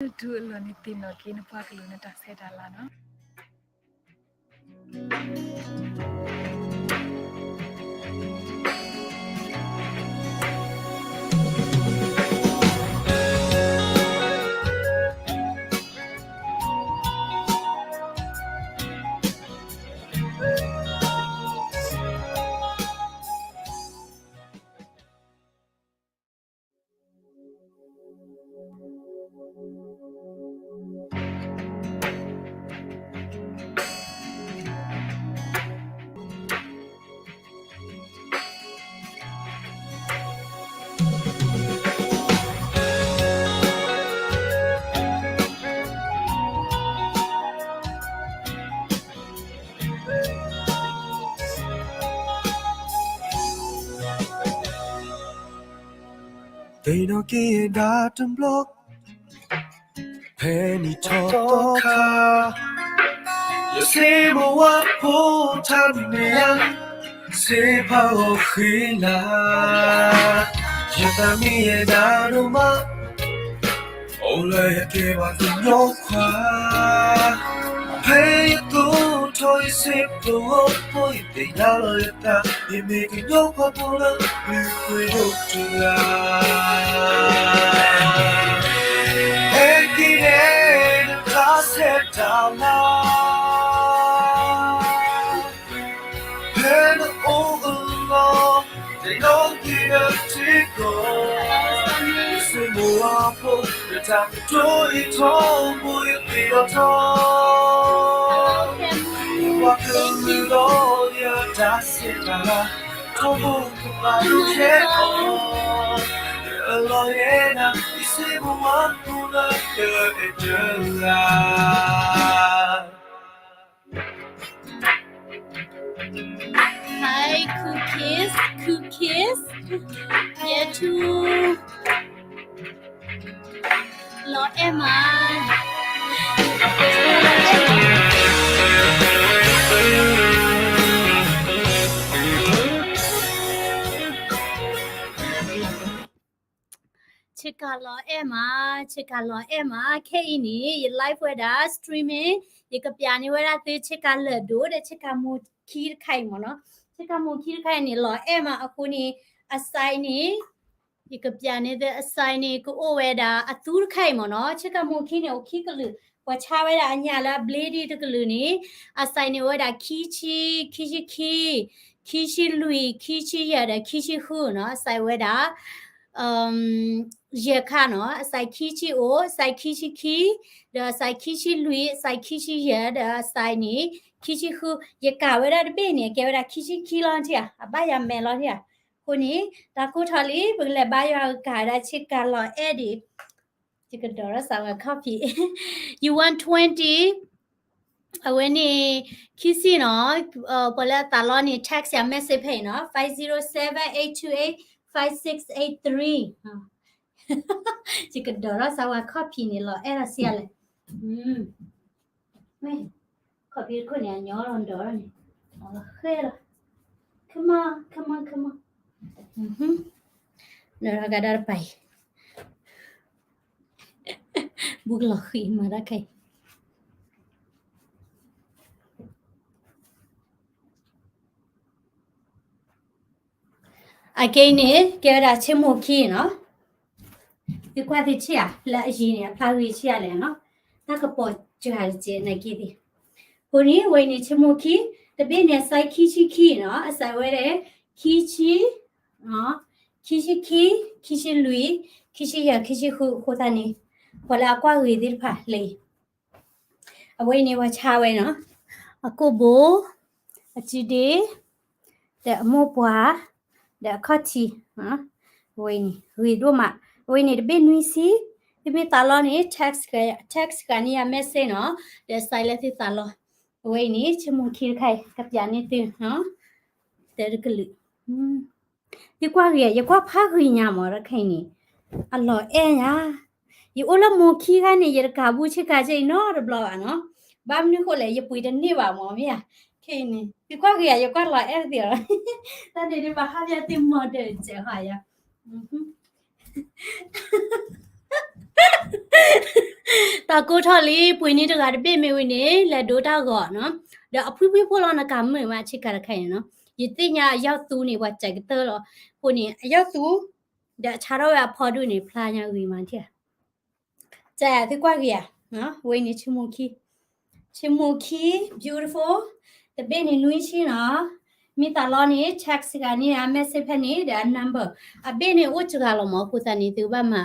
နတူၢ်အလီၢ်န့ၣ်သ့ၣ်နီၣ်က့ၤနပှၤကလုာ်နတၢ်ဆဲးတၢ်လၤနီၤ. သ့ၣ်နီၣ်က့ၤယဲဒၣ်တဘျီ ဖဲနံၣ်ထီၣ်သီခါ, ယစ့မဝါဖိထါန့ၣ်ယၤ, စ့ဖးဂီၤဃံလၤ, ယသးမံယဲဒၣ်ဒိၣ်မး, အိၣ်လၢယကဲဘၣ်ကညီခွါ, ဖဲယသိၣ်ထီၣ်ယစ့ပဝါဖိ ယသ့ၣ်ညါလီၤယသး ယမ့ၢ်ကညီခွါဖိလၢ မ့ၢ်ကွ့ဒိၣ်တဂၤ, ဟဲက့ၤန့ၣ် နတၢ်ဆဲးတၢ်လၤ ဖဲနအိၣ်အလီၢ်, သ့ၣ်နီၣ်က့ၤနထံကီၢ်, စ့မဝါဖိ နတၢ်ကတိၤအံၤထီဘိ ယသ့ၣ်နီၣ်ထီၣ်, ယပှၤကလုာ်ဒီးယတၢ်ဆဲးတၢ်လၤ, ထီဘိကမၤလိခဲအီၤ, ယအလီၢ်ယဲနၤ ယစ့မဝါဖိလၢယအဲၣ်တဂၤ Hi, cool kids, cool kids. Yeah, too. လီၤအဲၣ်မး ဆ့ကၤလီၤအဲၣ်မး, ဆ့ကၤလီၤအဲၣ်မး, ခဲအံၤန့ၣ် ယ live ဝဲဒၣ် streaming, ယကပျးန့ၢ်ဝဲဒၣ်သု ဆ့ကၤလၢာ်ဒိၣ်ဒီး ဆ့ကၤမိၢ်ခံတခါအံၤမ့ၢ်နီၤ, ဆ့ကၤမိၢ်ခံတခါအံၤန့ၣ် လီၤအဲၣ်မးအဃိန့ၣ် အ size န့ၣ် ယကပျးန့ၢ်သု အ size န့ၣ် ကအိၣ်ဝဲဒၣ်အသူတခါအံၤမ့ၢ်နီၤ, ဆ့ကၤမိၢ်ခံန့ၣ် အိၣ်ခံကလုာ်, ပှၤဆါဝဲဒၣ်အညၣ်လၢအဘျ့ဒံးတကလုာ်န့ၣ် အ size န့ၣ် အိၣ်ဝဲဒၣ် ခံဆံ, ခံဆံခံ, ခံဆံလွံၢ်, ခံဆံယဲၢ်ဒီး ခံဆံဃုနီၤ, အ size ဝဲဒၣ် ယဲၢ်ခါနီၤ, အ size ခံဆံအိၣ်, အ size ခံဆံခံ, ဒီးအ size ခံဆံလွံၢ်, အ size ခံဆံယဲၢ်, ဒီးအ size န့ၣ် ခံဆံဃု, ယကၤဝဲဒၣ်တဘ့ၣ်န့ၣ် အကဲဝဲဒၣ် ခံဆံခံလီၤထံၣ်ဧါ, အဘၣ်ယၤမဲာ်လီၤထံၣ်ဧါ, အဃိန့ၣ် တၢ်ကိၢ်ထီၣ်လံ, ပကလဲၤဘါယွၤကၤဝဲဒၣ်ဆ့ကၤလီၤအဲၣ်ဒံး, ယကဒိးထီၣ်စးဝဲ copy, you want twenty, အဝဲန့ၣ် ခံဆံနီၤ, ပှၤလၢအသးလီန့ၣ် text ယၤ message ဖဲအံၤနီၤ, five zero seven eight two eight five six eight three, ယကဒိးထီၣ်စးဝဲ copy န့ၣ် လီၤအဲၣ်လီၤစံးလဲၣ်, မ့ၢ် copy တခိၣ်န့ၣ် အညီလီၤဒိးန့ၣ်, အဃဲလီၤ, come on, come on, come on, နဂၤဒၣ်တပၤအံၤ, ဘူးကလီၤဃံးမၤတၢ်ခဲအံၤ အကဲအံၤန့ၣ် ကဲဝဲဒၣ်ဆ့မိၢ်ခံနီၤ, သုကွၢ်သုထံၣ်ဧါ, လၢအယံၤန့ၣ် အဖျါဂ့ၤဆံးအါလဲၣ်နီၤ, တၢ်ကပီၤစှၤတကဲးန့ၣ်က့ၤသ့ၣ်, အဃိန့ၣ် အဝဲအံၤန့ၣ် ဆ့မိၢ်ခံ, တဘ့ၣ်န့ၣ် အ size ခံဆံခံနီၤ, အ size ဝဲဒၣ် ခံဆံ ခံဆံခံ, ခံဆံလွံၢ်, ခံဆံယဲၢ်, ခံဆံဃု အဃိသတးန့ၣ် ပှၤလၢအကွၢ်ဂ့ၤသ့ၣ်တဖၣ်လဲၤ အဝဲအံၤန့ၣ် ပှၤဆါဝဲနီၤ, အကိာ်ဘိ, အစုဒ့, ဒီးအမိၢ်ပှၢ်, ဒီးအခီၣ်ထံး, အဝဲအံၤန့ၣ် ဂ့ၤဒိၣ်မး, အဝဲအံၤန့ၣ် တဘ့ၣ်နွံဆံ, သုမ့ၢ်သးလီန့ၣ် text ဃာ်န့ၢ်ယၤ message နီၤ, ဒီး size လၢသုသးလီ, အဝဲအံၤန့ၣ် ဆ့မိၢ်ခံတခါအံၤ ကပျးန့ၢ်သု, တၢ်တကလုာ် သုကွၢ်ဂ့ၤ, ယကွၢ်ဖးဂ့ၤညါမး တခါအံၤန့ၣ်, အလီၤအဲၣ်ညါ, ယအိၣ်လၢမိၢ်ခံခါန့ၣ် ယတကၤဘူးဆ့ကၤကဲအံၤနီတဘျီဘၣ်နီၤ, ဘၣ်မနုၤဃိလဲၣ် ယပှ့ၤတန့ၢ်ဘၣ်မး မ့ၢ်ဧါ, ခဲအံၤန့ၣ် သုကွၢ်ဂ့ၤဧါ, ယကွၢ်လီၤအဲၣ်သ့ၣ်လီၤ, တၢ်န့ၣ်ဒ်ဘၣ်ဟးဖျါသ့ၣ်မီၤဒၢးစဲးဟါယၤ တၢ် တၢ်ကိၢ်ထီၣ်လံ ပှ့ၤန့ၢ်တဂၤတဘ့ၣ်မ့ၢ်ဝံၤန့ၣ် လဲၤဒိတၢ်ဂီၤနီၤ, ဒီးအဖှံဖှံဖိလီၤ နကမုာ်မးဆ့ကၤတခါအံၤနီၤ, ယသ့ၣ်ညါအယီၢ်သူန့ၣ် ပှၤစဲးကတၢၢ်လီၤ, အဃိန့ၣ် အယီၢ်သူ ဒီးအဆါထီၣ်ဝဲအဖီဒိၣ်န့ၣ် ဖျါညါဂ့ၤမးထံၣ်ဧါ ကဲ သုကွၢ်ဂ့ၤဧါ, ဝဲအံၤန့ၣ်ဆ့မိၣ်ခံ, ဆ့မိၣ်ခံ beautiful, တဘ့ၣ်န့ၣ်နွံဆံနီၤ, မ့ၢ်သးလီန့ၣ် text ဂၤန့ၣ် အ message ဖဲန့ၣ်ဒီးအ number, အဘ့ၣ်န့ၣ်အိၣ်စှၤလီၤမး အဃိသတးန့ၣ် သုကဘၣ်မၤ,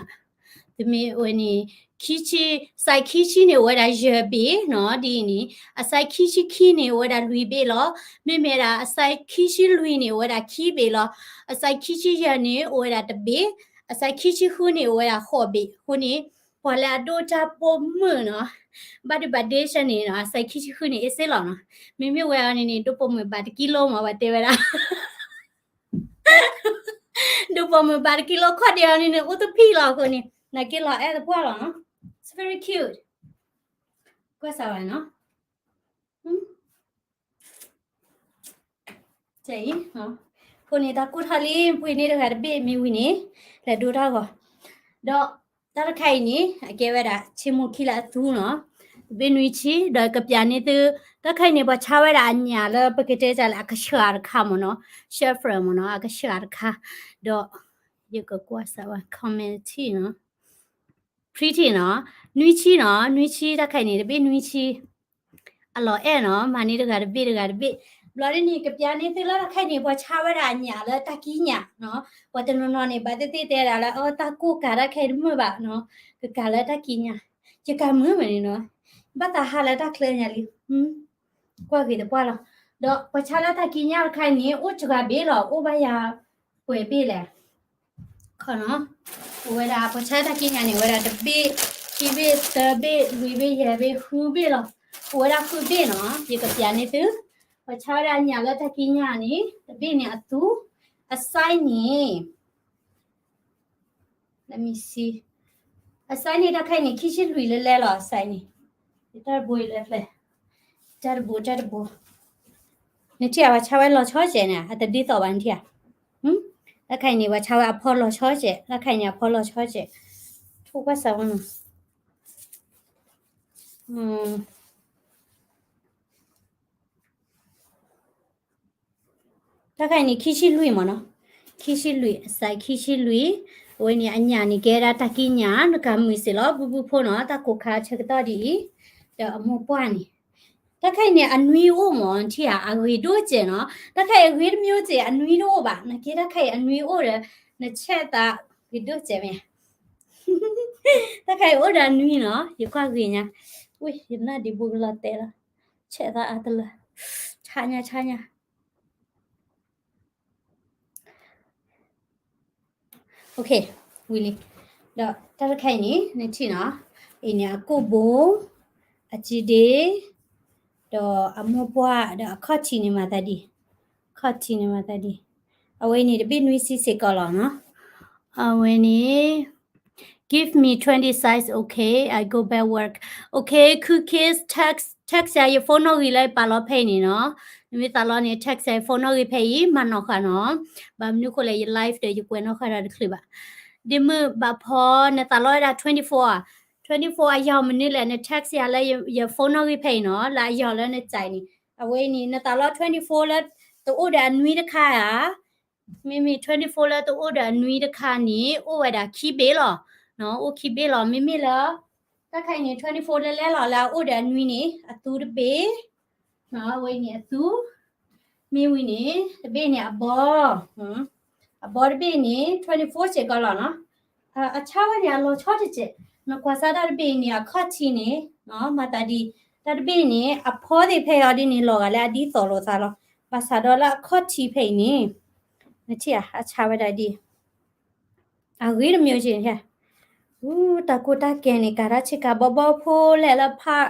သုမ့ၢ်ဝဲန့ၣ် ခံဆံ, size ခံဆံန့ၣ် အိၣ်ဝဲဒၣ်ယဲၢ်ဘ့ၣ်နီၤ, ဒ်အံၤန့ၣ် အ size ခံဆံခံန့ၣ် အိၣ်ဝဲဒၣ်လွံၢ်ဘ့ၣ်လီၤ, မ့မ့ၢ်ဒၣ်အ size ခံဆံလွံၢ်န့ၣ် အိၣ်ဝဲဒၣ်ခံဘ့ၣ်လီၤ, အ size ခံဆံယဲၢ်န့ၣ် အိၣ်ဝဲဒၣ်တဘ့ၣ်, အ size ခံဆံဃုန့ၣ် အိၣ်ဝဲဒၣ်ဃိးဘ့ၣ်, အဃိန့ၣ် ပှၤလၢအဒိၣ်တၢ်ပိာ်မုၣ်နီၤ, ဘၣ်ဒုးဘၣ်ဒ့ဆၢန့ၣ်နီၤ, အ size ခံဆံဃုန့ၣ် အ့ၣ်စ့လီၤနီၤ, မ့မ့ၢ်ဝဲအီၤန့ၣ်န့ၣ် ဒိၣ်ပိာ်မုၣ်ဘၣ်တကံလိမး ပှၤတဲဝဲဒၣ် ဒိၣ်ပိာ်မုၣ်ဘၣ်တကံလိခီၣ်ဒံးအီၤန့ၣ်န့ၣ် အိၣ်တဖံၣ်လီၤအဃိန့ၣ် နက့လီၤအဲၣ်သပှၢ်လီၤနီၤ, it's very cute, ကွၢ်စးဝဲနီၤ, အဃိန့ၣ် တၢ်ကိၢ်ထီၣ်လံ ပှ့ၤန့ၢ်တဂၤတဘ့ၣ်မ့ၢ်ဝံၤန့ၣ် လဲၤဒိတၢ်ဂီၤ, ဒီးတၢ်တခါအံၤန့ၣ် အကဲဝဲဒၣ် ဆ့မိၣ်ခံလၢအသူနီၤ, တဘ့ၣ်နွံဆံ ဒီးကပျးန့ၢ်သု, တၢ်တခါအံၤန့ၣ် ပှၤဆါဝဲဒၣ်အညၣ်လၢပကတဲတၢ်လၢအကဆှၣ်တခါမ့ၢ်နီၤ, chiffon မ့ၢ်နီၤ, အကဆှၣ်တခါ, ဒီး ယကကွၢ်စးဝဲ comment နီၤ, pretty နီၤ, နွံဆံနီၤ, နွံဆံ တၢ်တခါအံၤန့ၣ် တဘ့ၣ်နွံဆံ အလီၤအဲၣ်နီၤ, မၤန့ၢ်တဂၤတဘ့ၣ်တဂၤတဘ့ၣ်, ဘျီဒ်န့ၣ် ကပျးန့ၢ်သုလၢတၢ်တခါအံၤန့ၣ် ပှၤဆါဝဲဒၣ်အညၣ်လၢတၢ်ကံးညာ်နီၤ, ပှၤတနီၤနီၤန့ၣ် ဘၣ်သ့ၣ်သ့ၣ်တဲဒၣ်လၢ အတၢ်ကိၢ်ကၤတၢ်တခါအံၤတမုာ်ဘၣ်နီၤ, ကကၤလၢတၢ်ကံးညာ်, ယကၤမုာ်မးန့ၣ်နီၤ, ဘၣ်သးဟးလၢတၢ်ချၢညါလံ, ကွၢ်ဂ့ၤသပှၢ်လီၤ, ဒီးပှၤဆါလၢတၢ်ကံးညာ်တခါအံၤန့ၣ် အိၣ်စှၤဘ့ၣ်လီၤ, အိၣ်ဘၣ်ယၤပှဲၤဘ့ၣ်လဲၣ် ခီနီၤ, အဝဲဒၣ်ပှၤဆါတၢ်ကံးညာ်န့ၣ် အဝဲဒၣ်တဘ့ၣ်, ခံဘ့ၣ်, သၢဘ့ၣ်, လွံၢ်ဘ့ၣ်, ယဲၢ်ဘ့ၣ်, ဃုဘ့ၣ်လီၤ, အဝဲဒၣ်ဃုဘ့ၣ်နီၤ, ယကပျးန့ၢ်သု, ပှၤဆါဝဲဒၣ်အညၣ်လၢတၢ်ကံးညာ်န့ၣ် တဘ့ၣ်န့ၣ်အသူ, အ size န့ၣ် let me see, အ size န့ၣ် တၢ်တခါအံၤန့ၣ် ခံဆံလွံၢ်လၢလဲလီၤ, အ size န့ၣ်, တၢ်တဘိအံၤလၢဖျဲၣ်, တၢ်တဘိ တၢ်တဘိ, နထံၣ်ဧါ ပှၤဆါဝဲလီၤဆီစဲးန့ၣ် အတဒ်သိးဘၣ် နထံၣ်ဧါ, တၢ်တခါအံၤန့ၣ် ပှၤဆါဝဲအဖီလီၤဆီစဲး, တၢ်တခါအံၤန့ၣ် အဖီလီၤဆီစဲး, ထိၣ်ကွၢ်စးဝဲနီၤ တၢ်တခါအံၤန့ၣ် ခံဆံလွံၢ်မ့ၢ်နီၤ, ခံဆံလွံၢ်, အ size ခံဆံလွံၢ်, အဝဲန့ၣ်အညၣ်န့ၣ် ကဲဒၣ်တၢ်ကံးညာ်, နကၤမုာ်စ့ၢ်လီၤ ဘုဘုဖိနီၤ, တၢ်ကိၢ်ခါဆၢကတီၢ်ဒ်အံၤ, ဒီးအမိၢ်ပှၢ်န့ၣ်, တၢ်တခါအံၤန့ၣ် အနွံအိၣ်မ့ၢ် နထံၣ်ဧါ, အဂ့ၤဒိၣ်စဲးနီၤ, တၢ်တခါအံၤအဂ့ၤတမံၤစဲး အနွံတအိၣ်ဘၣ်, နကဲတၢ်တခါအံၤအနွံအိၣ်ဒီး, နဆဲးသးဂ့ၤဒိၣ်စဲးမ့ၢ် တၢ်တခါအံၤအိၣ်ဒီးအနွံနီၤ, ယကွၢ်ဂ့ၤညါ, ဝံၣ် ယနၢ်ဒံးဘိကလီၤတဲာ်လီၤ, ဆဲးသးအါတလၢ, ဆါညါ ဆါညါ ဝံၤလံ, ဒီးတၢ်တခါအံၤန့ၣ် နထံၣ်နီၤ, အံၤန့ၣ်အကိာ်ဘိ, အစုဒ့, ဒီးအမိၢ်ပှၢ်, ဒီးအခီၣ်ထံးန့ၣ်မၤသးဒ်, အခီၣ်ထံးန့ၣ်မၤသးဒ်, အဝဲန့ၣ်တဘ့ၣ်နွံဆံစ့ၢ်ကီးလီၤနီၤ, အဝဲန့ၣ် give me twenty size, okay, I go back work, okay, could kids text, text ယၤ ယ phone နီၣ်ဂံၢ်လၢယပာ်လီၤဖဲအံၤန့ၣ်နီၤ, နမ့ၢ်သးလီန့ၣ် text ယၤ ယ phone နီၣ်ဂံၢ်ဖဲအံၤ မၤနီၣ်ဃာ်နီၤ, ဘၣ်မနုၤဃိလဲၣ် ယ live ဒီးယကွဲးနီၣ်ဃာ်တၢ်တချုးဘၣ်, ဒ့မုၣ်ဘၣ်ဖီ နသးလီဝဲဒၣ် twenty-four ဧါ, twenty-four အယီၤမနုၤလဲၣ် န text ယၤလၢယ phone နီၣ်ဂံၢ်ဖဲအံၤနီၤ, လၢအယီၤလၢနစဲးန့ၣ်, အဝဲအံၤန့ၣ် နသးလီ twenty-four လၢတအိၣ်ဒီးအနွံတခါဧါ မ့မ့ၢ် twenty-four လၢတအိၣ်ဒီးအနွံတခါန့ၣ် အိၣ်ဝဲဒၣ်ခံဘ့ၣ်လီၤ. အိၣ်ခံဘ့ၣ်လီၤ. မ့မ့ၢ်လၢ တၢ်ခါအံၤန့ၣ် twenty-four လၢလဲလီၤ လၢအအိၣ်ဒီးအနွံန့ၣ် အသူတဘ့ၣ်, အဝဲအံၤန့ၣ်အသူ, မ့ၢ်ဝံၤန့ၣ် တဘ့ၣ်န့ၣ်အဘီ, အဘီတဘ့ၣ်န့ၣ် twenty-four စ့ၢ်ကီးလီၤနီၤ. အဆၣ်ဝဲန့ၣ် အလီၤဆီတစဲး, နကွၢ်စၢ်တၢ်တဘ့ၣ်အံၤန့ၣ် အခီၣ်ထံးန့ၣ် မၤသးဒ်, တၢ်တဘ့ၣ်အံၤန့ၣ် အဖီသ့ၣ်ဖဲအံၤဒ်န့ၣ် လီၤဂာ်လၢအဒ်သိးလိာ်သးလီၤ. ဘၣ်ဆၣ်ဒီးလၢအခီၣ်ထံးဖဲအံၤန့ၣ်, နထံၣ်ဧါ အဆၣ်ဝဲဒၣ်ဒ် အဂ့ၤတမံၤက့ၤ, တၢ်ကိၢ်တၢ်ကဲန့ၣ် ကၤတၢ်ဆ့ကၤဘီဘီဖိလဲၣ်လၢဖး,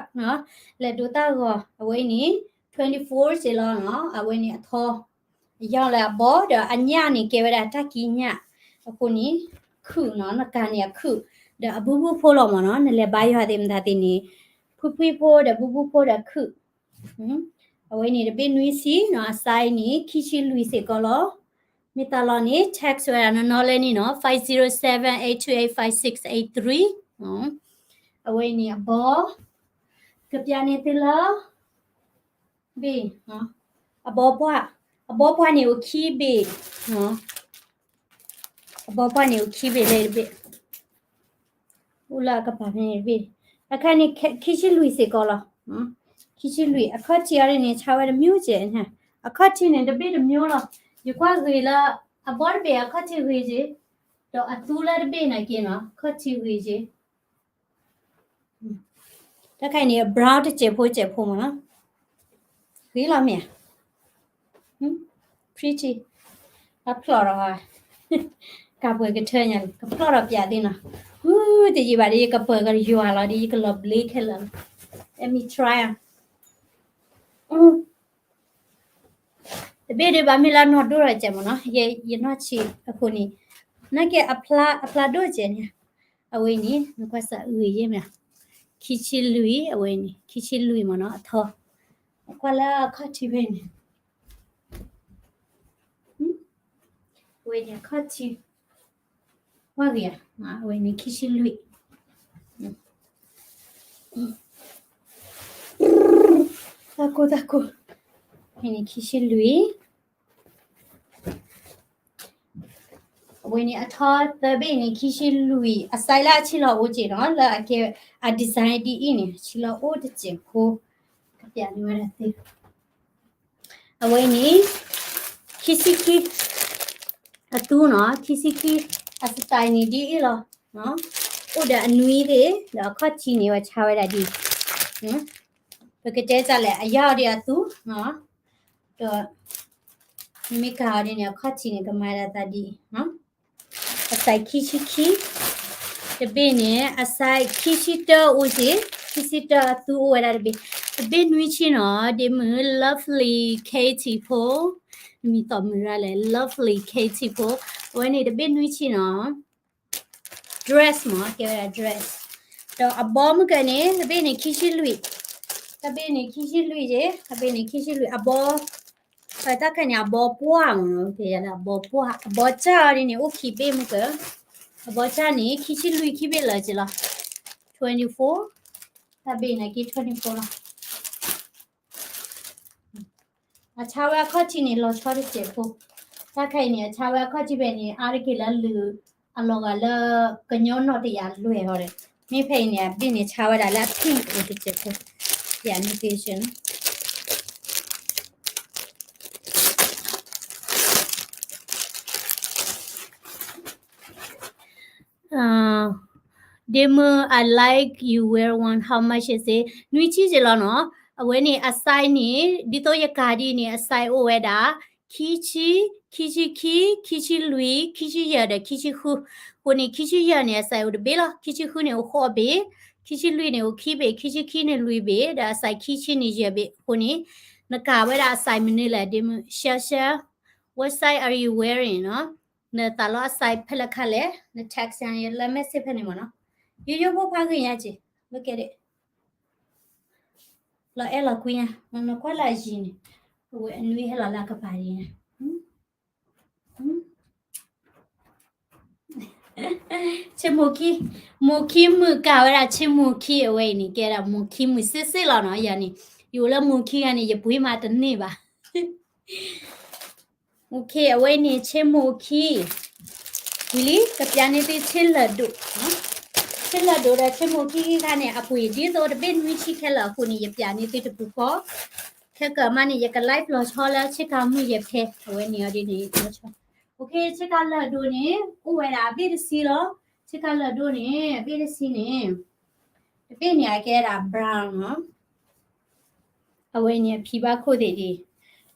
လဲၤဒိတၢ်ဂီၤ, အဝဲအံၤန့ၣ် twenty-four စ့ၢ်လီၤနီၤ, အဝဲန့ၣ်အထီ, အယီၤလၢအဘီဒီးအညၣ်န့ၣ် ကဲဝဲဒၣ်တၢ်ကံးညၣ်, အဃိန့ၣ် ခုၣ်နီၤ, နကၤန့ၣ်အခုၣ်, ဒီးအဘုဘုဖိလီၤမ့ၢ်နီၤ, နလဲၤဘါယွၤသ့ၣ်မတၤသ့ၣ်န့ၣ်, ဖုဖှံဖိဒီးဘုဘုဖိဒီးခုၣ် အဝဲန့ၣ်တဘ့ၣ်နွံဆံနီၤ, အစဲအံၤန့ၣ် ခံဆံလွံၢ်စ့ၢ်ကီးလီၤ. မ့ၢ်သးလီၤန့ၣ် text ဝဲဒၣ်နီၢ်နီၢ်လၢန့ၣ်နီၤ, five zero seven eight two eight five six eight three. အဝဲအံၤန့ၣ်အဘီ, ကပျးန့ၢ်သုလၢ ဘ့ၣ်, အဘီပှၢ်, အဘီပှၢ်န့ၣ်အိၣ်ခံဘ့ၣ်, အဘီပှၢ်န့ၣ်အိၣ်ခံဘ့ၣ်လၢတဘ့ၣ်, အိၣ်လၢအကပၤဖဲန့ၣ်တဘ့ၣ်, အခါန့ၣ် ခံဆံလွံၢ်စ့ၢ်ကီးလီၤ. ခံဆံလွံၢ် အခီၣ်ထံးအီၤဒ်န့ၣ် ဆါဝဲတမျိုးကဲး, အခီၣ်ထံးန့ၣ် တဘ့ၣ်တမျိုးလီၤ. ယကွၢ်ဂ့ၤလၢ အဘီတဘ့ၣ်အခီၣ်ထံးဂ့ၤကဲး, ဒီးအသူလၢတဘ့ၣ်နာ်က့နီၤ အခီၣ်ထံးဂ့ၤကဲး. တၢ်ခါအံၤန့ၣ် brown တစဲးဖိစဲးဖိမ့ၢ်နီၤ, ဂ့ၤလီၤမ့ၢ်ဧါ. Pretty, အဖျီၣ်ဒီး, ကးပှဲၤကထၢညါလံ ကဖျီၣ်ဒီးပျးသ့နီၤ, ဟူတယံာ်ဘၣ်ဒီး ယကပၢၤကယွၤလီၤဒီး ယကလီၤဘျ့ခဲလၢာ်လီၤ. Let me try. တဘ့ၣ်ဒုးဘၣ်မ့ၢ်လၢအနီၢ်ဒိၣ်ထီၣ်ကဲးမ့ၢ်နီၤ, ယနီၢ်ဆံးအဃိန့ၣ်, နာ်က့အဖျါ, အဖျါဒိၣ်ကဲးန့ၣ်, အဝဲအံၤန့ၣ် နကွၢ်စးအုးယဲၢ်မ့ၢ်, ခံဆံလွံၢ် အဝဲအံၤန့ၣ် ခံဆံလွံၢ်မ့ၢ်နီၤ အထီ, ကွၢ်လၢအခီၣ်ထံးဖဲန့ၣ်, အဝဲန့ၣ်အခီၣ်ထံး, ကွၢ်ဂ့ၤဧါ, အဝဲန့ၣ်ခံဆံလွံၢ်, တၢ်ကိၢ်တၢ်ကိၢ်, အဝဲန့ၣ်ခံဆံလွံၢ်, အဝဲန့ၣ်အထီသၢဘ့ၣ်န့ၣ် ခံဆံလွံၢ်, အ size လၢအဆံးလီၤအိၣ်ကဲးနီၤ, လၢအကဲအ design ဒ်အံၤန့ၣ် အဆံးလီၤအိၣ်တစဲးဖိ, ကပျးန့ၢ်ဝဲဒၣ်သ့ အဝဲန့ၣ် ခံဆံခံ, အသူနီၤ ခံဆံခံ, အ style န့ၣ်ဒ်အံၤလီၤ, အိၣ်ဒီးအနွံသ့ၣ် ဒီးအခီၣ်ထံးန့ၣ် ပှၤဆါဝဲဒၣ်ဒ်အံၤ, ပကတဲတၢ်လဲၣ် အယါအီၤဒ်အသူ, ဒီး မ့ၢ်ကၤအီၤဒ်န့ၣ် အခီၣ်ထံးန့ၣ် ကမၤဒၣ်သးဒ်အံၤ အ size ခံဆံခံ, တဘ့ၣ်န့ၣ် အ size ခံဆံတၢအိၣ်ကဲး, ခံဆံတၢအသူအိၣ်ဝဲဒၣ်တဘ့ၣ်, တဘ့ၣ်နွံဆံနီၤ, ဒ့မုၣ် Lovely Katie ဖိ, နမံၤသီၣ်မုၢ်ရၣ်လဲၣ် Lovely Katie ဖိ, အဝဲန့ၣ်တဘ့ၣ်နွံဆံနီၤ, dress မ့ၢ် ကဲဝဲဒၣ် dress, ဒီးအဘီမုၢ်ကၢန့ၣ် တဘ့ၣ်န့ၣ်ခံဆံလွံၢ်, တဘ့ၣ်န့ၣ်ခံဆံလွံၢ်ကဲး, တဘ့ၣ်န့ၣ်ခံဆံလွံၢ်, အဘီ တၢ်ခါန့ၣ် အဘီပှၢ်မ့ၢ်နီၤ, အဘီပှၢ်, အဘီစၢ်အီၤဒ်န့ၣ် အိၣ်ခံဘ့ၣ်မုၢ်ကၢ, အဘီစၢ်န့ၣ် ခံဆံလွံၢ်ခံဘ့ၣ်လၢာ်က့လီၤ, twenty-four, တၢ်ဘ့ၣ်န့ၣ်က့ twenty-four လီၤ. အဆါဝဲအခီၣ်ထံးန့ၣ် လီၤဆီတစဲးဖိ, တၢ်ခါအံၤန့ၣ် အဆါဝဲအခီၣ်ထံးဖဲန့ၣ် အါတက့ၢ်လၢလုာ်အလီၤဂာ်လၢ ကညီနီၣ်တယာ်လွဲၢ်ဟီဒီး, မ့ၢ်ဖဲအံၤန့ၣ် အဘ့ၣ်န့ၣ်ဆါဝဲဒၣ်လၢအ pink အိၣ်တစဲးဖိ, ယၤန့ၣ်သ့ၣ်ဆၢနီၤ ဒ့မုၣ် I like you wear one, how much is it? နွံဆံက့လီၤနီၤ, အဝဲန့ၣ်အ size န့ၣ် ဒ်သိးယကၤဒ်န့ၣ် အ size အိၣ်ဝဲဒၣ် ခံဆံ, ခံဆံခံ, ခံဆံလွံၢ်, ခံဆံယဲၢ်ဒီးခံဆံဃု, အဃိန့ၣ် ခံဆံယဲၢ်န့ၣ် အ size အိၣ်တဘ့ၣ်လီၤ, ခံဆံဃုန့ၣ်အိၣ်ဃိးဘ့ၣ်, ခံဆံလွံၢ်န့ၣ်အိၣ်ခံဘ့ၣ်, ခံဆံခံန့ၣ်လွံၢ်ဘ့ၣ်, ဒီးအ size ခံဆံန့ၣ်ယဲၢ်ဘ့ၣ်, အဃိန့ၣ် နကၤဝဲဒၣ်အ size မနုၤလဲၣ် ဒ့မုၣ် ရှဲရှဲ, what size are you wearing နီၤ, နသးလီအ size ဖဲလဲၣ်ခါလဲၣ်, န text ယၤလၢ message ဖဲန့ၣ်မ့ၢ်နီၤ, ယိယိဖိဖးဂ့ၤညါက့ၤ, လၢကဲဒၣ် လီၤအဲၣ်လီၤကွံညါ, နကွၢ်လၢအယံၤန့ၣ်, အဝဲအနွံဟဲလီၤလၢအကပၤဒ်ညါ, ဆ့မိၣ်ခံ, မိၣ်ခံမုၣ်ကၤဝဲဒၣ် ဆ့မိၣ်ခံအဝဲအံၤန့ၣ် ကဲဒၣ်မိၣ်ခံမုၣ်စ့ၢ်စ့ၢ်လီၤနီၤ, ယၤန့ၣ်, ယအိၣ်လၢမိၣ်ခံဂၤန့ၣ် ယပှ့ၤမးတန့ၢ်ဘၣ် OK အဝဲန့ၣ် ဆ့မိၣ်ခံ, ဝံၤလံ ကပျးန့ၢ်သုဆ့လၢၢ်ဒိၣ်, ဆ့လၢၢ်ဒိၣ်ဒီးဆ့မိၣ်ခံခံခါန့ၣ် အပှ့ၤဒ်သိးတဘ့ၣ်နွံဆံခဲလၢာ်အဃိန့ၣ် ယပျးန့ၢ်သုတပူၤဃီ, ခဲကမးန့ၣ် ယက live လီၤဆီလၢဆ့ကၤမုၢ်ယဲၢ်ဖဲ အဝဲန့ၣ်အီၤဒ်န့ၣ်လီၤဆီ, OK ဆ့ကၤလၢၢ်ဒိၣ်န့ၣ် အိၣ်ဝဲဒၣ်အဘ့ၣ်တဆံလီၤ, ဆ့ကၤလၢၢ်ဒိၣ်န့ၣ် အဘ့ၣ်တဆံန့ၣ်, တဘ့ၣ်န့ၣ်အကဲဒၣ် brown နီၤ အဝဲန့ၣ်အဖံဘၣ်ခိၣ်သ့ၣ်ဒ်, ဒီး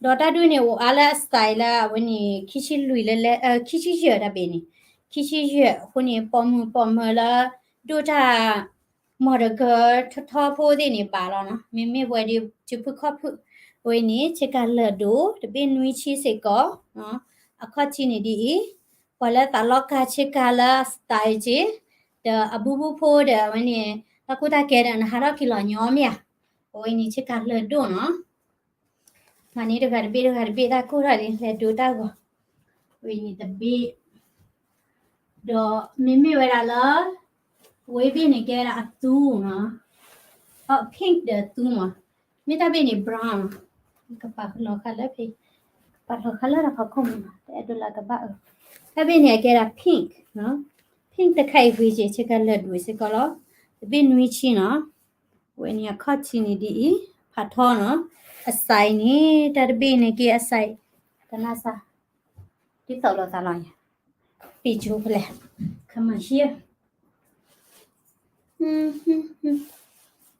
တၢ်ဒုးန့ၣ် အိၣ်အါလၢအ style လၢအဝဲန့ၣ် ခံဆံလွံၢ်လၢလဲ, ခံဆံယဲၢ်တၢ်ဘ့ၣ်န့ၣ်, ခံဆံယဲၢ်အဃိန့ၣ် ပိာ်မုၣ်ပိာ်မၢၤလၢ ဒိၣ်တၢ် model girl ထီထီဖိသ့ၣ်န့ၣ်ဘၣ်လီၤနီၤ, မ့မ့ၢ်ဝဲဒ်စုဖုခီၣ်ဖု, အဝဲန့ၣ် ဆ့ကၤလၢၢ်ဒိၣ် တဘ့ၣ်နွံဆံစ့ၢ်ကီး, အခီၣ်ထံးန့ၣ်ဒ်အံၤ, ပှၤလၢသးလီကၤဆ့ကၤလၢ style က့, ဒီးအဘူးဘူးဖိဒီးအဝဲန့ၣ် တၢ်ကူတၢ်ကဲဒီးနဟးထီၣ်က့ၤလီၤညီမ့ၢ်ဧါ, အဝဲန့ၣ်ဆ့ကၤလၢၢ်ဒိၣ်နီၤ, မၤန့ၢ်တဂၤတဘ့ၣ်တဂၤတဘ့ၣ်တၢ်ကိၢ်ထီၣ်လံ လဲၤဒိတၢ်ဂီၤ, အဝဲန့ၣ်တဘ့ၣ်, ဒီးမ့မ့ၢ်ဝဲဒၣ်လၢ ဝဲဘ့ၣ်န့ၣ်ကဲဝဲဒၣ်အသူနီၤ, အ pink ဒီးအသူမး, မ့ၢ်တၢ်ဘ့ၣ်န့ၣ် brown, ကပာ်လီၤဃာ်လၢဖဲ, ကပာ်လီၤဃာ်လၢတၢ်ဖီခိၣ်မးနီၤ, တအဲၣ်ဒိးလၢကဘၣ်အၢ, တၢ်ဘ့ၣ်န့ၣ်အကဲဒၣ် pink နီၤ, pink တခါအံၤဂ့ၤကဲး ဆ့ကၤလၢာ်ဒိၣ်စ့ၢ်ကီးလီၤ, တဘ့ၣ်နွံဆံနီၤ, ဝဲန့ၣ်အခီၣ်ထံးန့ၣ်ဒ်အံၤ, ဖးထီနီၤ, အ size န့ၣ် တၢ်တဘ့ၣ်န့ၣ်က့ အ size, တနၢ်စၢ်, ဒ်သိးလိာ်သးလီၤ, ပ့ၤကၠိဖဲလဲၣ်, ခမၤဟံၣ်,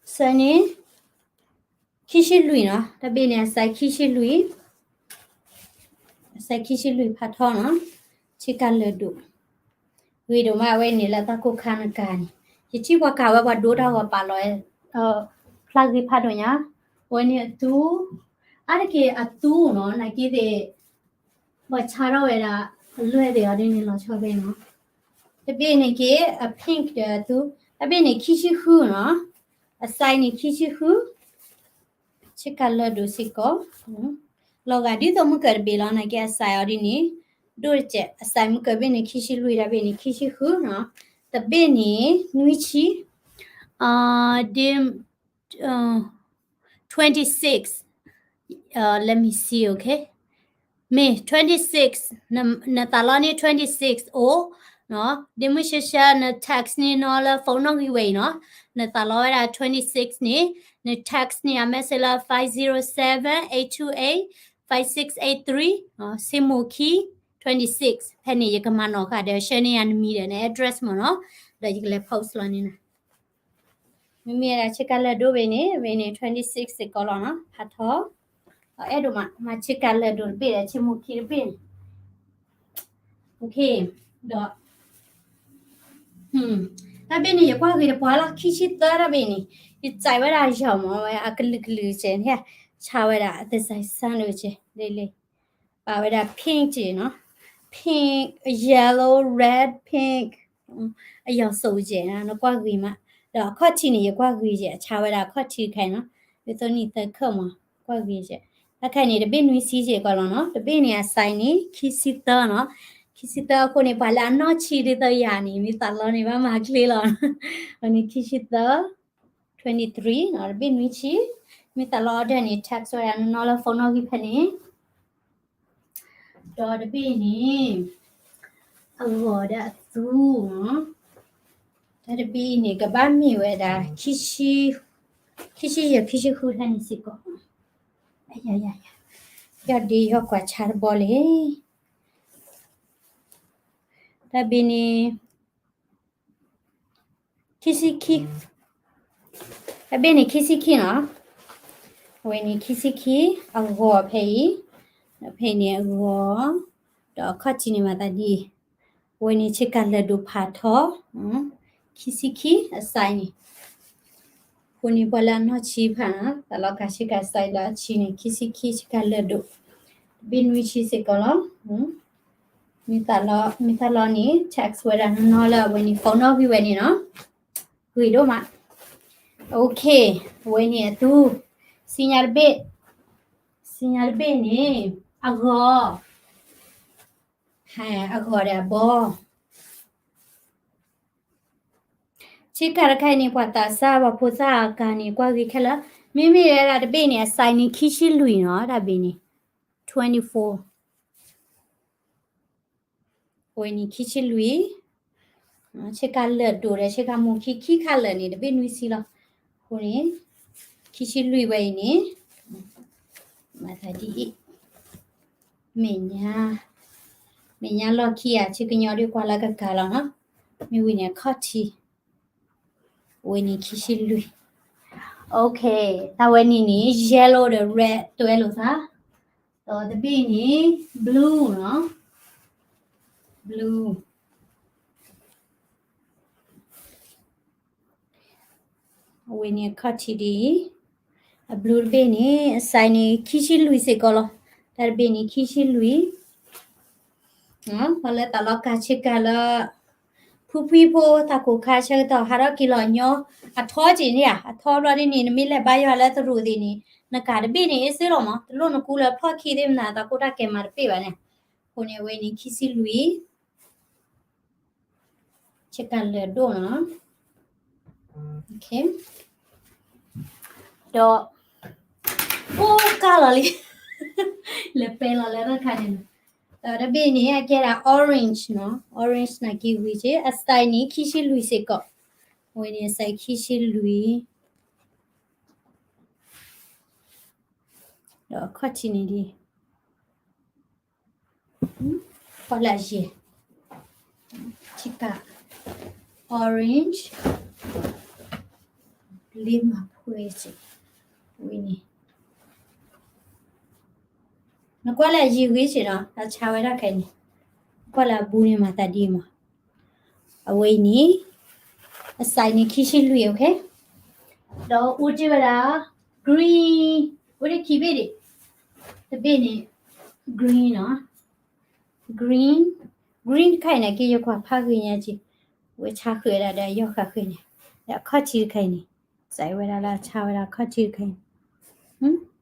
အ size န့ၣ်, ခံဆံလွံၢ်နီၤ, တၢ်ဘ့ၣ်န့ၣ် အ size ခံဆံလွံၢ်, အ size ခံဆံလွံၢ်ဖးထီနီၤ, ဆ့ကၤလၢာ်ဒိၣ်, ဂ့ၤဒိၣ်မးဝဲန့ၣ်လၢတၢ်ကိၢ်ခါနကၤန့ၣ်, ယထံၣ်ပှၤကၤဝဲပှၤဒိတၢ်ဂီၤပာ်လီၤ, ဖျါဂ့ၤဖးဒိၣ်ညါ, ဝဲန့ၣ်အသူ, အါတက့ၢ်အသူနီၤ, နာ်က့သ့ၣ် ပှၤဆါထီၣ်ဝဲဒၣ် အလွဲၢ်သ့ၣ်အီၤဒ်န့ၣ်လီၤဆီဖဲနီၤ, တဘ့ၣ်န့ၣ်က့ အ pink ဒီးအသူ, တဘ့ၣ်န့ၣ်ခံဆံဃုနီၤ, အ size န့ၣ်ခံဆံဃု, ဆ့ကၤလၢာ်ဒိၣ်စ့ၢ်ကီး, လီၤဂာ်ဒ်သိးမုၢ်ကၢၤတဘ့ၣ်လီၤ, နာ်က့အ size အီၤဒ်န့ၣ်, ဒိၣ်တစဲး, အ size မုၢ်ကၢၤဘ့ၣ်န့ၣ် ခံဆံလွံၢ်, တဘ့ၣ်န့ၣ် ခံဆံဃုနီၤ, တဘ့ၣ်န့ၣ် နွံဆံ, ဒ် uh, twenty-six. Uh, let me see, okay? မ့ၢ် twenty-six, န, နသးလီန့ၢ် twenty-six အိၣ်, ဒ့မုၢ်ရှဲရှဲ န text န့ၢ်နီၤလၢ phone နီၣ်ဂံၢ်ဝဲအံၤနီၤ, နသးလီဝဲဒၣ် twenty-six န့ၣ်, န text န့ၢ်အ message လၢ five zero seven, eight two eight, five six eight three, ဆံမိၢ်ခံ, twenty-six, ဖဲန့ၣ် ယကမၤနီၣ်ဃာ်ဒီး ဆှၢန့ၢ်ယၤနမံၤဒီးန address မ့ၢ်နီၤ, ဒီးယကလဲၤ post လီၤန့ၣ်နီၤ. မ့မ့ၢ်ဝဲဒၣ်ဆ့ကၤလၢာ်ဒိၣ်ဘ့ၣ်န့ၣ်, ဘ့ၣ်န့ၣ် twenty-six စ့ၢ်ကီးလီၤနီၤ, ဖးထီ, အဲၣ်ဒိၣ်မး, မၤဆ့ကၤလၢာ်ဒိၣ်တဘ့ၣ်ဒီး ဆံမိၢ်ခံတဘ့ၣ်န့ၣ်, okay, ဒီး တၢ်ဘ့ၣ်န့ၣ် ယကွၢ်ဂ့ၤတပှၢ်လီၤ, ခံဆံသၢတၢ်ဘ့ၣ်န့ၣ်, ယစံးဝဲဒၣ်ယီၤမး ဝဲအကလုာ်ကလုာ်ကဲးန့ၣ်, ဆါဝဲဒၣ်အ design စၢ်ဒိၣ်ကဲး, လၢလၢ ပာ်ဝဲဒၣ် pink ကဲးနီၤ, pink, yellow, red, pink, အယီၤစိးကဲးနီၤ, နကွၢ်ဂ့ၤမး, ဒီးအခီၣ်ထံးန့ၣ် ယကွၢ်ဂ့ၤကဲး, အဆါဝဲဒၣ်အခီၣ်ထံးတခါအံၤနီၤ, ဒ်သိးနံၣ်သၢခၢၣ်မး, ကွၢ်ဂ့ၤကဲး, တၢ်ခါန့ၣ် တဘ့ၣ်နွံဆံစ့ၢ်ကီးလီၤနီၤ, တဘ့ၣ်န့ၣ် အ size န့ၣ် ခံဆံသၢနီၤ, ခံဆံသၢအဃိန့ၣ် ပှၤလၢအနီၢ်ဆံဒ်သိးယၤန့ၣ် မ့ၢ်သးလီန့ၣ် ဘၣ်မၤချ့လီၤ, အန့ၣ် ခံဆံသၢ, twenty-three နီၤ, တဘ့ၣ်နွံဆံ, မ့ၢ်သးလီ order န့ၣ် text ဝဲဒၣ်နီၤနီၤလၢ phone နီၣ်ဂံၢ်ဖဲန့ၣ် ဒီးတဘ့ၣ်န့ၣ် အဂီၤဒီးအသူ, တၢ်တဘ့ၣ်အံၤန့ၣ် ကဘၣ်မ့ၢ်ဝဲဒၣ် ခံဆံယဲၢ် ခံဆံဃုထဲန့ၣ်စ့ၢ်ကီး, ယီၢ်ဒ့ယီၢ်ကွၢ်ဆါတဘီလံ, တၢ်ဘ့ၣ်န့ၣ် ခံဆံခံ, တၢ်ဘ့ၣ်န့ၣ် ခံဆံခံနီၤ, အဝဲန့ၣ် ခံဆံခံ, အဂီၤဖဲအံၤ, ဒီးဖဲအံၤန့ၣ်အဂီၤ, ဒီးအခီၣ်ထံးန့ၣ်မၤသးဒ်အံၤ, အဝဲန့ၣ် ဆ့ကၤလၢာ်ဒိၣ်ဖးထီ, ခံဆံခံ အ size န့ၣ်, အဃိန့ၣ် ပှၤလၢအနီၢ်ဆံဖးနီၤ သးလီကၤဆ့ကၤ size လၢအဆံန့ၣ် ခံဆံခံ ဆ့ကၤလၢာ်ဒိၣ်, တဘ့ၣ်နွံဆံစ့ၢ်ကီးလီၤ. မ့ၢ်သးလီ, မ့ၢ်သးလီန့ၣ် text ဝဲဒၣ်နီၤနီၤလၢအဝဲန့ၣ် phone နီၣ်ဂံၢ်ဝဲန့ၣ်နီၤ, ဂ့ၤဒိၣ်မး. Okay, အဝဲန့ၣ်အသူ, စံညါတဘ့ၣ်, စံညါတဘ့ၣ်န့ၣ် အဂီၤ, အဂီၤဒီးအဘီ ဆ့ကၤတခါအံၤန့ၣ် ပှၤသးစၢ် ပှၤဖိသၣ်အကၤန့ၣ် ကွၢ်ဂ့ၤခဲလၢာ်, မ့မ့ၢ်ဝဲဒၣ်တဘ့ၣ်န့ၣ် အ size န့ၣ် ခံဆံလွံၢ်နီၤ, တၢ်ဘ့ၣ်န့ၣ် twenty-four, အဝဲန့ၣ် ခံဆံလွံၢ်, ဆ့ကၤလၢာ်ဒိၣ်ဒီး ဆ့ကၤမူခံ ခံ color န့ၣ် တဘ့ၣ်နွံဆံလီၤ. အဃိန့ၣ် ခံဆံလွံၢ်ဝဲအံၤန့ၣ် မၤသးဒ်အံၤ, မဲာ်ညါ, မဲာ်ညါလီၢ်ခံဧါ, ဆ့ကညီဒ်ကွၢ်လၢကကၤလီၤနီၤ, မ့ၢ်ဝံၤန့ၣ်အခီၣ်ထံး, အဝဲန့ၣ်ခံဆံလွံၢ်. Okay, တၢ်ဝဲန့ၣ်န့ၣ် yellow ဒီး red တွဲလိာ်သး, ဒီးတဘ့ၣ်န့ၣ် blue နီၤ, blue. အဝဲန့ၣ်အခီၣ်ထံးဒ်အံၤ, အ blue တဘ့ၣ်န့ၣ် အ size န့ၣ် ခံဆံလွံၢ်စ့ၢ်ကီးလီၤ. တၢ်တဘ့ၣ်န့ၣ် ခံဆံလွံၢ်, ပှၤလၢသးလီကၤဆ့ကၤလၢ ဖုဖှံဖိသးကိးခါဆၢကတီၢ် ဟးထီၣ်က့ၤလီၤညီ, အထီက့ၤန့ၣ်ဧါ, အထီဘျီဒ်န့ၣ် နမ့ၢ်လဲၤဘါယွၤလၢသရူးသ့ၣ်န့ၣ် နကၤတဘ့ၣ်န့ၣ် အ့ၣ်စ့လီၤမး, တလိၣ်နကူလၢဖျီၣ်ခံသ့ၣ်မနၤ သးကိးတၢ်ကဲမးတဘ့ၣ်ဘၣ်န့ၣ်. အဃိန့ၣ် အဝဲန့ၣ် ခံဆံလွံၢ်, ဆ့ကၤလၢာ်ဒိၣ်နီၤ. ဒီး အိၣ်ကၢ်လီၤလံ လဲၤပဲလီၤလၢတၢ်ခါန့ၣ်, ဒီးတဘ့ၣ်န့ၣ်အကဲဒၣ် orange နီၤ, orange နာ်က့ဝံၤက့ အ size န့ၣ် ခံဆံလွံၢ်စ့ၢ်ကီး, အဝဲန့ၣ် အ size ခံဆံလွံၢ်, ဒီးအခီၣ်ထံးန့ၣ်ဒ် ကွၢ်လၢအယံၤ, ထံကၢ် orange လ့မၤဖှဲစ့ၢ်, ဝဲန့ၣ် နကွၢ်လၢအယံၤဂ့ၤစ့ၢ်နီၤ, တၢ်ဆါဝဲဒၣ်ခဲအံၤန့ၣ်, ကွၢ်လၢအဘူးန့ၣ်မၤသးဒ်အံၤမး, အဝဲအံၤန့ၣ် အ size န့ၣ် ခံဆံလွံၢ် okay, ဒီးအိၣ်တ့ၢ်ဝဲဒၣ် green, အိၣ်တ့ၢ်ခံဘ့ၣ်ဒံး, တဘ့ၣ်န့ၣ် green နီၤ, green, green တခါအံၤန့ၣ်က့ ယကွၢ်ဖးဂ့ၤညါက့, ဝဲဆါဃုာ်ဝဲဒၣ်ဒီးယီၢ်ဃာ်ဃုာ်န့ၣ်, ဒီးအခီၣ်ထံးတခါအံၤန့ၣ်, စးဝဲဒၣ်လၢအဆါဝဲဒၣ်အခီၣ်ထံးတခါအံၤ,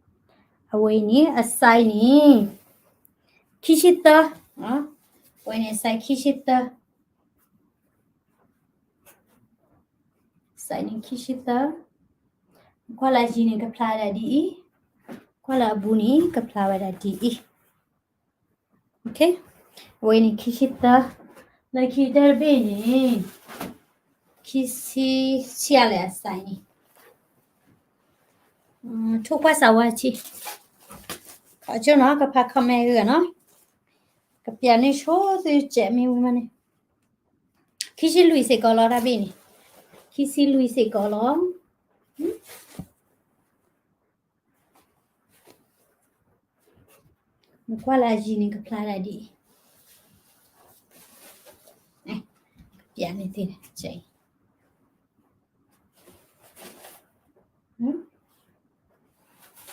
အဝဲအံၤန့ၣ် အ size န့ၣ် ခံဆံသၢ, အဝဲန့ၣ် size ခံဆံသၢ size န့ၣ် ခံဆံသၢ, ကွၢ်လၢအယံၤန့ၣ် ကဖျါဝဲဒၣ်ဒ်အံၤ, ကွၢ်လၢအဘူးန့ၣ် ကဖျါဝဲဒၣ်ဒ်အံၤ, okay, အဝဲန့ၣ် ခံဆံသၢ, လၢခံတဘ့ၣ်န့ၣ် ခံဆံဆံးလဲၣ် အ size န့ၣ်, ထိၣ်ကွၢ်စးဝါဆံ, ခီကၠိနီၤ ကဖး comment ဂ့ၤနီၤ, ကပျးန့ၢ်ဆိသုကဲးမ့ၢ်ဝံၤမးန့ၣ်, ခံဆံလွံၢ်စ့ၢ်ကီးလီၤ တၢ်ဘ့ၣ်န့ၣ်, ခံဆံလွံၢ်စ့ၢ်ကီးလီၤ. နကွၢ်လၢအယံၤန့ၣ် ကဖျါဒၣ်ဒ်အံၤ, ကပျးန့ၢ်သုန့ၣ်,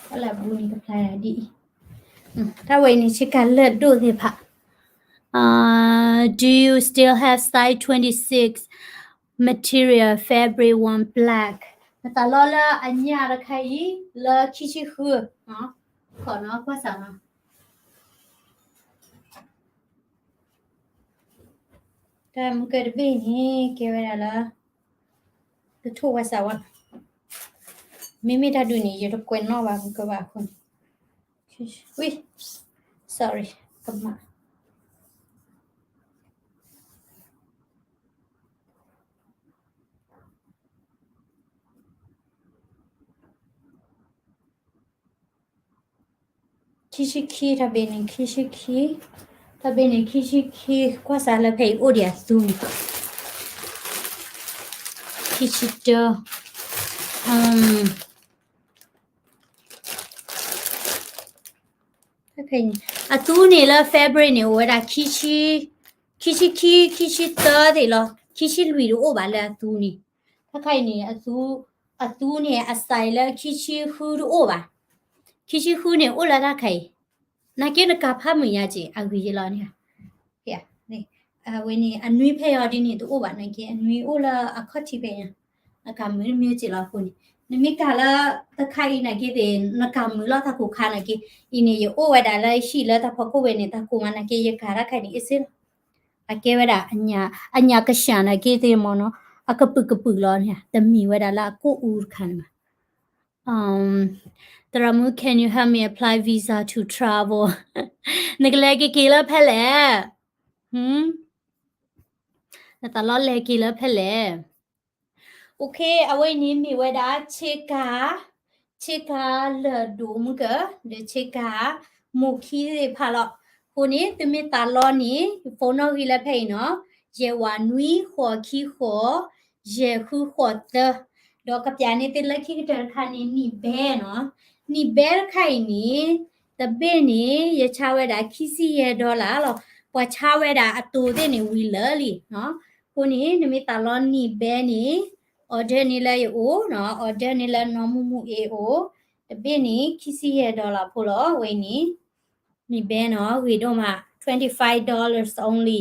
ကွၢ်လၢအဘူးန့ၣ် ကဖျါဒၣ်ဒ်အံၤ, တၢ်ဝဲအံၤန့ၣ် ဆ့ကၤလၢၢ်ဒိၣ်သ့ၣ်တဖၣ်, uh, do you still have size twenty-six material fabric one black? နသးလီလၢအညၣ်တခါအံၤ လၢခံဆံဃု, ခီနီၤ ကွၢ်စးနီၤ, တၢ်မုၢ်ကၢတဘ့ၣ်န့ၣ် ကဲဝဲဒၣ်လၢ တထိၣ်ဝဲစးဝဲ, မ့မ့ၢ်တၢ်ဒုးန့ၣ် ယတကွဲးနီၣ်ဘၣ်မုၢ်ကၢဘၣ်အဃိန့ၣ်, ဝံ, sorry, ကမၣ် ခံဆံခံ, တၢ်ဘ့ၣ်န့ၣ် ခံဆံခံ, တၢ်ဘ့ၣ်န့ၣ် ခံဆံခံ, ကွၢ်စးလၢဖဲအံၤအိၣ်ဒံးအသူန့ၣ်, ခံဆံတၢ, အသူန့ၣ်လၢ fabric န့ၣ် အိၣ်ဝဲဒၣ် ခံဆံခံ, ခံဆံသၢသ့ၣ်လီၤ, ခံဆံလွံၢ်တအိၣ်ဘၣ်လၢအသူန့ၣ်, တၢ်ခါအံၤန့ၣ် အသူန့ၣ် အ size လၢခံဆံဃုတအိၣ်ဘၣ်, ခံဆံဃုန့ၣ်အိၣ်လၢတၢ်ခါအံၤ, နာ်က့နကၤဖးမုာ်ညါက့ၤ အဂ့ၤယလီၤန့ၣ်, ဝဲန့ၣ် အနွံဖဲအံၤဒ်န့ၣ်တအိၣ်ဘၣ် နာ်က့ အနွံအိၣ်လၢအခီၣ်ထံးဖဲညါ, နကၤမုာ်တမံၤက့ၤလီၤအဃိန့ၣ်, နမ့ၢ်ကၤလၢတခါအံၤနာ်က့သ့ၣ် နကၤမုာ်လီၤတၢ်ကိၢ်ခါနာ်က့, အံၤန့ၣ် ယအိၣ်ဝဲဒၣ်လၢဟံၣ်လၢတၢ်ဖီခိၣ်ဝဲန့ၣ် တၢ်ကိၢ်မးနာ်က့ ယကၤတၢ်ခါန့ၣ်အ့ၣ်စ့လီၤ, အကဲဝဲဒၣ် အညၣ်ကဆှၣ်နာ်က့သ့ၣ်မ့ၢ်နီၤ, အကပုာ်ကပုာ်လီၤန့ၣ် တမံၤဝဲဒၣ်လၢအကိၣ်အူတခါန့ၣ်ဘၣ်. သရၣ်မုၣ် can you help me apply visa to travel? နကလဲၤက့ၤက့ၤလၢဖဲလဲၣ်, နသးလီလဲၤက့ၤလၢဖဲလဲၣ်. Okay, အဝဲအံၤန့ၣ်မ့ၢ်ဝဲဒၣ် ဆ့ကၤ, ဆ့ကၤလၢၢ်ဒိၣ်မုၢ်ကၢ, ဒီးဆ့ကၤမိၢ်ခံသ့ၣ်တဖၣ်လီၤ. အဃိန့ၣ် သုမ့ၢ်သးလီန့ၣ် phone နီၣ်ဂံၢ်လၢဖဲအံၤနီၤ, ယဲၢ်ဝးနွံဃိးခံဃိး, ယဲၢ်ဃုဃိးသၢ, ဒီးကပျးန့ၢ်သုလၢခံကတၢၢ်တခါန့ၣ် နံၣ်ဘဲနီၤ, နံၣ်ဘဲတခါအံၤန့ၣ် တဘ့ၣ်န့ၣ် ယဆါဝဲဒၣ်ခံဆံယဲၢ် dollar လီၤ. ပှၤဆါဝဲဒၣ်အတိၤသ့ၣ်န့ၣ်ဝံၤလၢာ်လံနီၤ. အဃိန့ၣ် နမ့ၢ်သးလီနံၣ်ဘဲန့ၣ် order န့ၢ်လၢယအိၣ်နီၤ, order န့ၢ်လၢနီၢ်မုၢ်မုၢ်အ့ၣ်အအိၣ်, တဘ့ၣ်န့ၣ် ခံဆံယဲၢ် dollar ဖိလီၤ. အဝဲန့ၣ် နံၣ်ဘဲနီၤ ဂ့ၤဒိၣ်မး twenty five dollars only,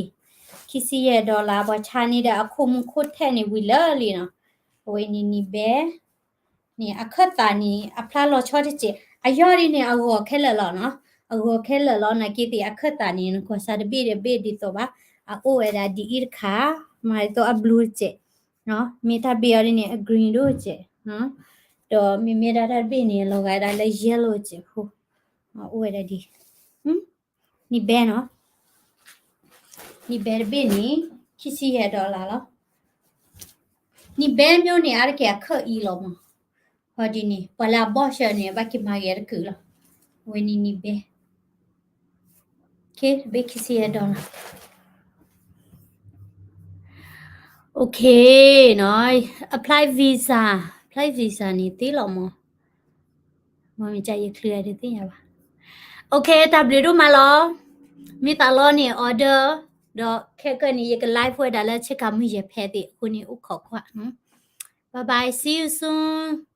ခံဆံယဲၢ် dollar ပှၤဆါန့ၢ်ဒီးအခိၣ်မူခိၣ်ထဲးန့ၣ်ဝံၤလၢာ်လံနီၤ. အဝဲန့ၣ်နံၣ်ဘဲ န့ၣ် အခၢၣ်သးန့ၣ် အဖျါလီၤဆီတစဲး, အယီၢ်ဒ်န့ၣ် အဂီၤခဲလၢာ်လီၤနီၤ, အဂီၤခဲလၢာ်လီၤ. နာ်က့သ့ၣ် အခၢၣ်သးန့ၣ် နကွၢ်စးတဘ့ၣ်တဘ့ၣ်ဒ်သိးဘၣ်, အအိၣ်ဝဲဒၣ်ဒ်အံၤတခါ, မၤဒ်သိးအ blue တစဲး, မ့ၢ်တၢ်ဘ့ၣ်အီၤဒ်န့ၣ် အ green ဒိၣ်စဲး, ဒီးမ့မ့ၢ်ဒၣ်တၢ်တဘ့ၣ်န့ၣ် လီၤဂာ်ဒၣ်လၢ yellow စဲးဖိ, အိၣ်ဝဲဒၣ်ဒ် နံၣ်ဘဲနီၤ, နံၣ်ဘဲတဘ့ၣ်န့ၣ် ခံဆံယဲၢ် dollar လီၤ. နံၣ်ဘဲမ့ၢ်န့ၣ် အါတက့ၢ်အခၢၣ်အံၤလီၤမး, ဟီဒ်န့ၣ် ပှၤလၢအဘီၣ်ဆၢန့ၣ် ဘၣ်က့ၤမၤဂ့ၤအတကုာ်လီၤ. အဝဲန့ၣ်နံၣ်ဘဲ, တဘ့ၣ်ခံဆံယဲၢ် dollar. OK, နီၤ, apply visa, apply visa န့ၣ်သ့လီၤမး, မ့ၢ်မ့ၢ်ကယချုးအဒုးသ့ၣ်ညါဘၣ်. OK, တၢ်ဘျုးဒိၣ်မးလီၤ. မ့ၢ်သးလီန့ၣ် order, ဒီးခဲကနံၣ်အံၤ ယက live ဝဲဒၣ်လၢဆ့ကၤမုၢ်ယဲၢ်ဖဲသ့ၣ်အဃိန့ၣ် အိၣ်ခိးကွၢ်. Bye bye, see you soon.